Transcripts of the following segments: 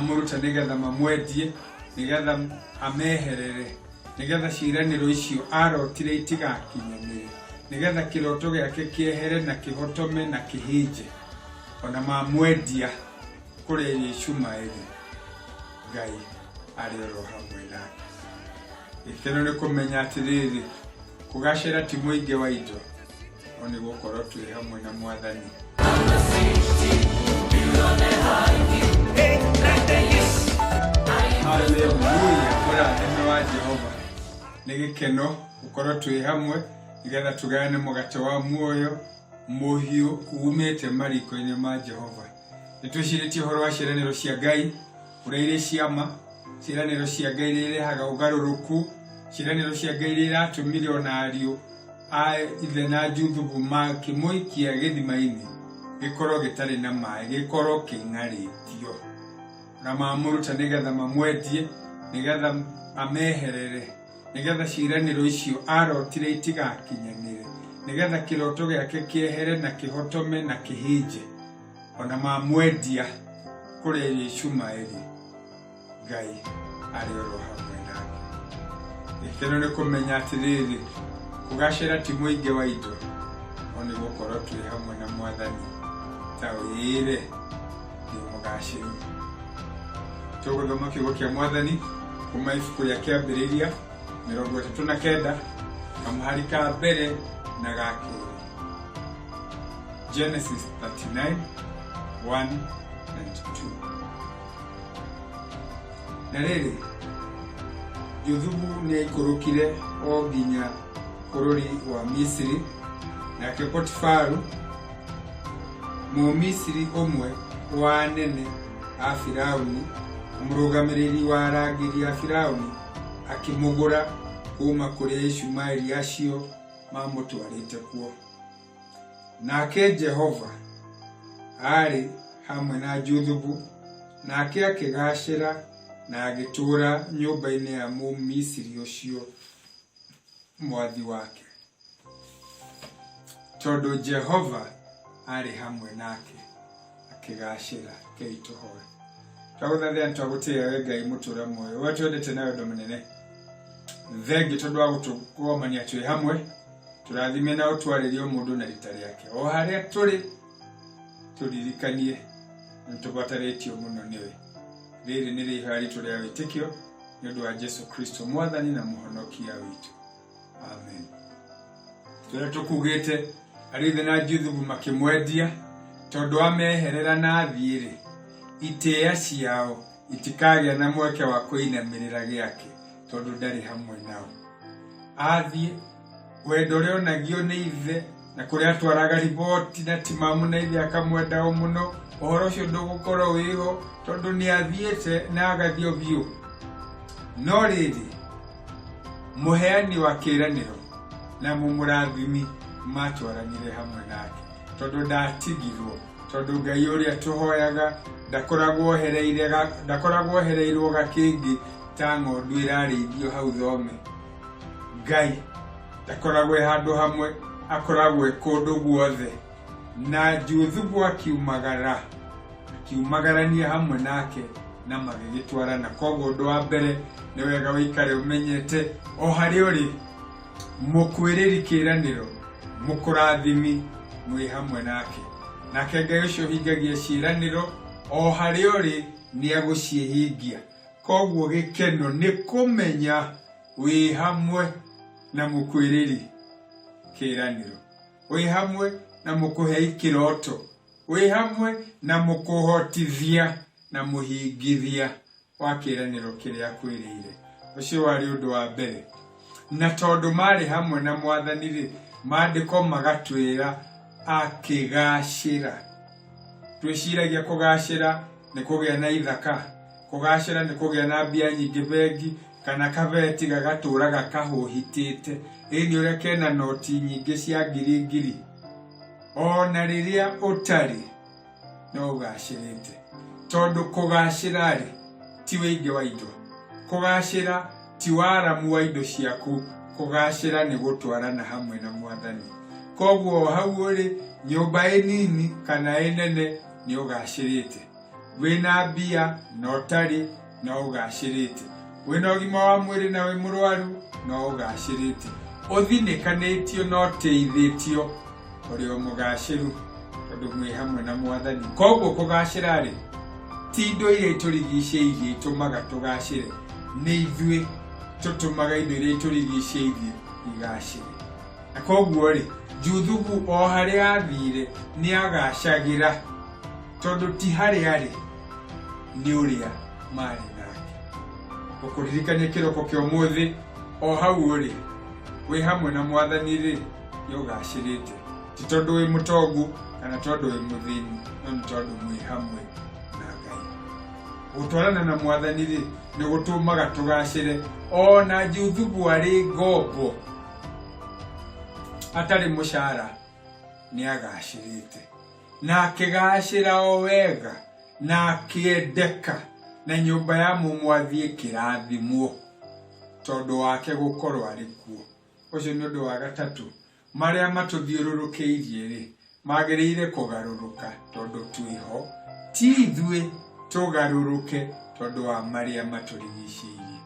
Mamũruta nĩgetha mamwendie, nĩgetha ameherere, nĩgetha ciĩranĩro icio arotire itigakinyanĩre, nĩgetha kĩroto gĩake kĩehere na kĩhotome na kĩhĩnje. Ona mamwendia kũrĩ Ishumaeli, Ngai arĩ oro hamwe nake. Gĩkeno nĩ kũmenya atĩrĩrĩ, kũgacĩra ti mũingĩ wa indo, no nĩ gũkorwo twĩ hamwe na Mwathani. Haleluya, mũrathime wa Jehova. Nĩ gĩkeno gũkorwo twĩ hamwe nĩgetha tũgayane mũgate wa muoyo mũhiũ umĩte mariko-inĩ ma Jehova. Nĩ twĩcirĩtie ũhoro wa ciĩranĩro cia Ngai ũrĩa irĩ ciama, ciĩranĩro cia Ngai iria irehaga ũgarũrũku, ciĩranĩro cia Ngai iria iratũmire ona ariũ a ithe na Juthubu makĩmũikia gĩthima-inĩ gĩkorwo gĩtarĩ na maĩ, gĩkorwo kĩng'arĩtio. Na mamũruta nĩgetha mamwendie, nĩgetha ameherere, nĩgetha ciĩranĩro icio arotire itigakinyanĩre, nĩgetha kĩroto gĩake kĩehere na kĩhotome na kĩhĩnje. Ona mamwendia kũrĩ Ishumaeli, Ngai arĩ oro hamwe nake. Gĩkeno nĩ kũmenya atĩrĩrĩ, kũgacĩra ti mũingĩ wa indo, no nĩ gũkorwo twĩ hamwe na Mwathani. Ta wĩĩre ndĩ mũgacĩru. Tũgũthoma kiugo kĩa Mwathani kuma ibuku rĩa Kĩambĩrĩria 39 kamũhari ka mbere na ga kerĩ. Genesis 39 1 and 2. Na rĩrĩ, Juthubu nĩaikũrũkire o nginya bũrũri wa Misiri, nake Potifaru, Mũmisiri ũmwe wa anene a Firauni, mũrũgamĩrĩri wa arangĩri a Firauni, akĩmũgũra kuuma kũrĩ Aishumaeli acio maamũtwarĩte kuo. Nake Jehova aarĩ hamwe na Juthubu, nake akĩgaacĩra na agĩtũũra nyũmba-inĩ ya Mũmisiri ũcio mwathi wake, tondũ Jehova aarĩ hamwe nake akĩgaacĩra. Rekei tũhoe. Twagũthathia na twagũtĩĩa we Ngai mũtũũra muoyo, we twendete na wendo mũnene. Thengiũ tondũ wa gũtũgomania twĩ hamwe, tũrathime na ũtwarĩrie o mũndũ na rita rĩake. O harĩa tũrĩ, tũririkanie nĩ tũbatarĩtio mũno nĩwe. Rĩrĩ nĩ rĩhoya ritũ rĩa wĩtĩkio nĩ ũndũ wa Jesu Kristo mwathani na mũhonokia witũ. Amen. Tũrĩa tũkugĩte arĩ ithe na Juthubu makĩmwendia tondũ ameherera na athiĩ-rĩ, itĩĩa ciao itikagĩa na mweke wa kũinamĩrĩra gĩake tondũ ndarĩ hamwe nao. Athiĩ, wendo ũrĩa onagio nĩ ithe na kũrĩa atwaraga riboti na timamu na ithe akamwenda o mũno, ũhoro ũcio ndũgũkorwo wĩho tondũ nĩ athiĩte na agathiĩ biũ. No rĩrĩ, mũheani wa kĩĩranĩro na mũmũrathimi matwaranire hamwe nake tondũ ndatigirwo tondũ Ngai ũrĩa tũhoyaga ndakoragwo ohereire ndakoragwo ohereirwo gakĩngĩ ta ng'ondu ĩrarĩithio hau thome. Ngai ndakoragwo e handũ hamwe, akoragwo e kũndũ guothe. Na Juthubu akiumagara, akiumagarania hamwe nake na magĩgĩtwarana. Koguo ũndũ wa mbere nĩ wega ũikare ũmenyete o harĩa ũrĩ, mũkwĩrĩri kĩĩranĩro, mũkũrathimi mwĩ hamwe nake. Nake Ngai ũcio ũhingagia ciĩranĩro o harĩa ũrĩ nĩ egũciĩhingia. Koguo gĩkeno nĩ kũmenya wĩ hamwe na mũkwĩrĩri kĩĩranĩro, wĩ hamwe na mũkũhei kĩroto, wĩ hamwe na mũkũhotithia na mũhingithia wa kĩĩranĩro kĩrĩa akwĩrĩire. Ũcio warĩ ũndũ wa mbere. Na tondũ maarĩ hamwe na Mwathani-rĩ, maandĩko magatwĩra akĩgacĩra. Twĩciragia kũgacĩra nĩ kũgĩa na ithaka, kũgacĩra nĩ kũgĩa na mbia nyingĩ bengi, kana kabeti gagatũraga kahũhitĩte. Ĩni ũrĩa kena noti nyingĩ cia ngiri ngiri. Ona rĩrĩa ũtarĩ no ũgacĩrĩte. Tondũ kũgacĩra-rĩ, ti wĩingĩ wa indo. Kũgacĩra ti waramu wa indo ciaku, kũgacĩra nĩ gũtwarana hamwe na Mwathani. Koguo o hau ũrĩ, nyũmba ĩ nini kana ĩ nene, nĩ ũgacĩrĩte. Wĩna mbia na ũtarĩ, no ũgacĩrĩte. Wĩna ũgima wa mwĩrĩ na wĩ mũrwaru, no ũgacĩrĩte. Ũthinĩkanĩtio na ũtĩithĩtio, ũrĩ o mũgacĩru tondũ mwĩ hamwe na Mwathani. Koguo kũgacĩra-rĩ, ti indo iria itũrigicĩirie itũmaga tũgacĩre, nĩ ithuĩ tũtũmaga indo iria itũrigicĩirie igacĩre. Na koguo-rĩ, Juthubu o harĩa athire nĩ agacagĩra, tondũ ti harĩa arĩ, nĩ ũrĩa marĩ nake. Gũkũririkania kĩroko kĩa ũmũthĩ, o hau ũrĩ, wĩ hamwe na Mwathani-rĩ, nĩ ũgacĩrĩte. Ti tondũ wĩ mũtongu kana tondũ wĩ mũthĩni, no nĩ tondũ mwĩ hamwe na Ngai. Gũtwarana na Mwathani-rĩ, nĩ gũtũmaga tũgacĩre. O na Juthubu arĩ ngombo, atarĩ mũcara, nĩ agacĩrĩte. Na akĩgacĩra o wega, na akĩendeka, na nyũmba ya mũmwathi ĩkĩrathimwo tondũ wake gũkorwo arĩ kuo. Ũcio nĩ ũndũ wa gatatũ. Marĩa matũthiũrũrũkĩirie-rĩ, magĩrĩire kũgarũrũka tondũ twĩho, ti ithuĩ tũgarũrũke tondũ wa marĩa matũrigicĩirie.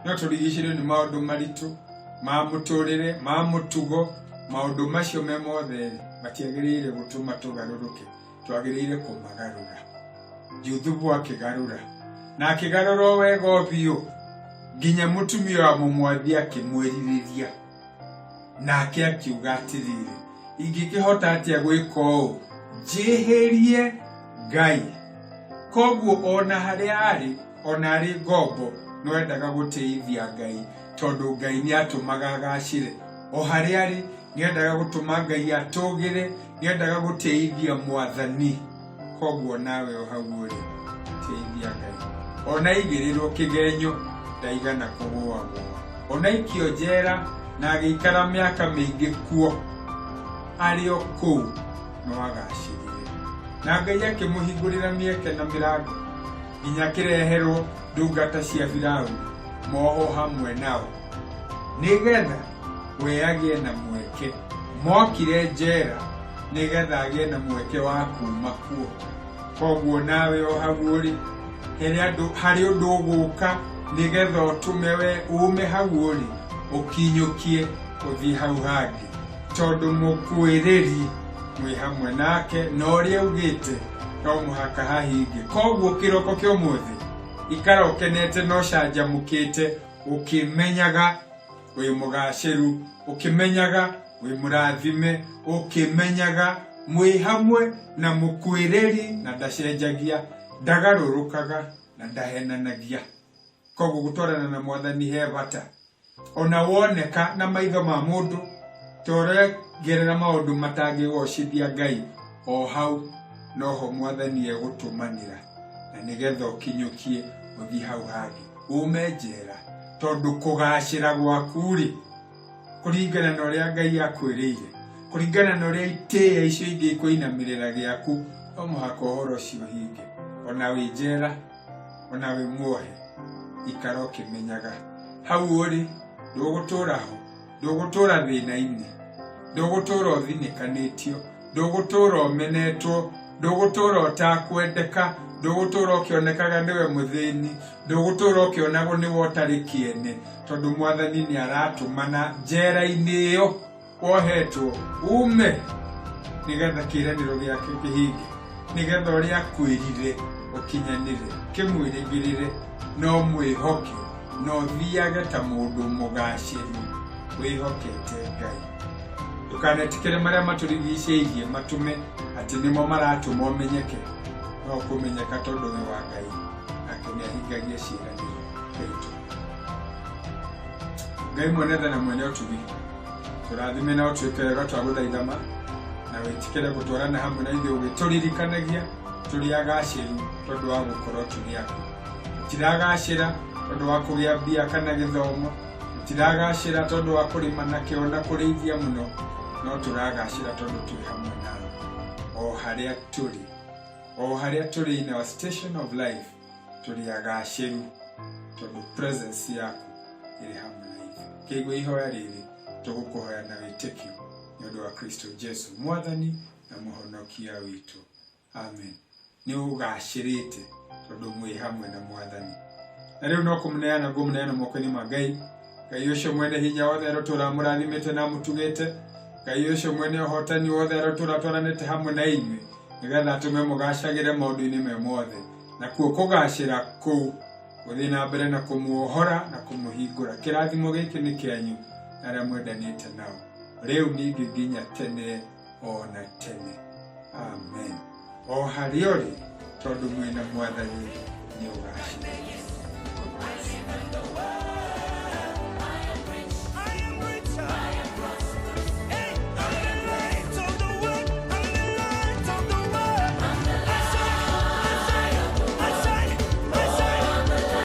No tũrigicĩrio nĩ maũndũ maritũ, ma mũtũrĩre, ma mũtugo, maũndũ macio me mothe-rĩ, matiagĩrĩire gũtũma tũgarũrũke, twagĩrĩire kũmagarũra. Juthubu akĩgarũra, na akĩgarũra o wega o biũ, nginya mũtumia wa mũmwathi akĩmwĩrirĩria. Nake akiuga atĩrĩrĩ, ingĩkĩhota atĩa gwĩka ũũ njĩhĩrie Ngai? Koguo ona harĩa arĩ, ona arĩ ngombo, no endaga gũtĩithia Ngai, tondũ Ngai nĩ atũmaga agacĩre. O harĩa arĩ, nĩ endaga gũtũma Ngai atũgĩre, nĩ endaga gũtĩithia Mwathani. Koguo nawe o hau ũrĩ, tĩithia Ngai. Ona aigĩrĩrwo kĩgenyo, ndaigana kũgũagũa. Ona aikio njera na agĩikara mĩaka mĩingĩ kuo, arĩ o kũu no agacĩrire. Na Ngai akĩmũhingũrĩra mĩeke na mĩrango, nginya akĩreherwo ndungata cia Firauni moho hamwe nao, nĩgetha we agĩe na mweke. Mokire njera nĩgetha agĩe na mweke wa kuuma kuo. Koguo nawe o hau ũrĩ, harĩ ũndũ ũgũka nĩgetha ũtũme we ume hau ũrĩ, ũkinyũkie ũthiĩ hau hangĩ, tondũ mũkwĩrĩri mwĩ hamwe nake na ũrĩa augĩte no mũhaka hahinge. Koguo kĩroko kĩa ũmũthĩ, ikara ũkenete na ũcanjamũkĩte, ũkĩmenyaga wĩ mũgacĩru, ũkĩmenyaga wĩ mũrathime, ũkĩmenyaga mwĩ hamwe na mũkwĩrĩri, na ndacenjagia, ndagarũrũkaga na ndahenanagia. Koguo gũtwarana na Mwathani he bata. Ona woneka na maitho ma mũndũ ta ũregerera maũndũ matangĩgocithia Ngai, o hau noho Mwathani egũtũmanĩra, na nĩgetha ũkinyũkie ũthiĩ hau hangĩ, ume njera, tondũ kũgacĩra gwaku-rĩ, kũringana na ũrĩa Ngai akwĩrĩire, kũringana na ũrĩa itĩĩa icio ingĩ ikũinamĩrĩra gĩaku, no mũhaka ũhoro ũcio ũhinge. Ona wĩ njera, ona wĩ muohe, ikara ũkĩmenyaga hau ũrĩ, ndũgũtũra ho, ndũgũtũra thĩna-inĩ, ndũgũtũra ũthinĩkanĩtio, ndũgũtũra ũmenetwo, ndũgũtũra ũtakwendeka, ndũgũtũra ũkĩonekaga nĩwe mũthĩni, ndũgũtũra ũkĩonagwo nĩwe ũtarĩ kĩene, tondũ Mwathani nĩ aratũmana njera-inĩ ĩyo wohetwo ume, nĩgetha kĩĩranĩro gĩake kĩhinge, nĩgetha ũrĩa akwĩrire ũkinyanĩre. Kĩmwĩrĩgĩrĩre na ũmwĩhoke, na ũthiage ta mũndũ mũgacĩru wĩhokete Ngai. Ndũkanetĩkĩre marĩa matũrigicĩirie matũme atĩ nĩmo maratũma ũmenyeke, no ũkũmenyeka tondũ wĩ wa Ngai, nake nĩ ahingagia ciĩranĩro. Ngai Ngai mwene tha na mwene ũtugi, tũrathime na ũtuĩke wega, twagũthaitha ma na wĩtĩkĩre gũtwarana hamwe na ithuĩ ũgĩtũririkanagia tũrĩ agacĩru tondũ wa gũkorwo tũrĩ aku. Tũtiragacĩra tondũ wa kũgĩa mbia kana gĩthomo, tũtiragacĩra tondũ wa kũrĩma na kĩo na kũrĩithia mũno, no tũragacĩra tondũ twĩ hamwe nawe o harĩa tũrĩ, o harĩa tũrĩ in our station of life, tũrĩ agacĩru tondũ presence yaku ĩrĩ hamwe na ithuĩ. Kĩigua ihoya rĩrĩ tũgũkũhoya na wĩtĩkio nĩ ũndũ wa Kristo Jesu Mwathani na Mũhonokia witũ. Amen. Nĩ ũgacĩrĩte tondũ mwĩ hamwe na Mwathani. Na rĩu no kũmũneana ngũmũneana moko-inĩ ma Ngai. Ngai ũcio mwene hinya wothe arotũra amũrathimĩte na amũtugĩte. Ngai ũcio mwene ũhotani wothe arotũra atwaranĩte hamwe na inyuĩ, nĩgetha atũme mũgacagĩre maũndũ-inĩ me mothe. Nakuo kũgacĩra kũu gũthiĩ na mbere na kũmuohora na kũmũhingũra. Kĩrathimo gĩkĩ nĩ kĩanyu na arĩa mwendanĩte nao, rĩu ningĩ nginya tene o na tene. Amen. O harĩa ũrĩ, tondũ mwĩna Mwathani, nĩ ũgacĩra.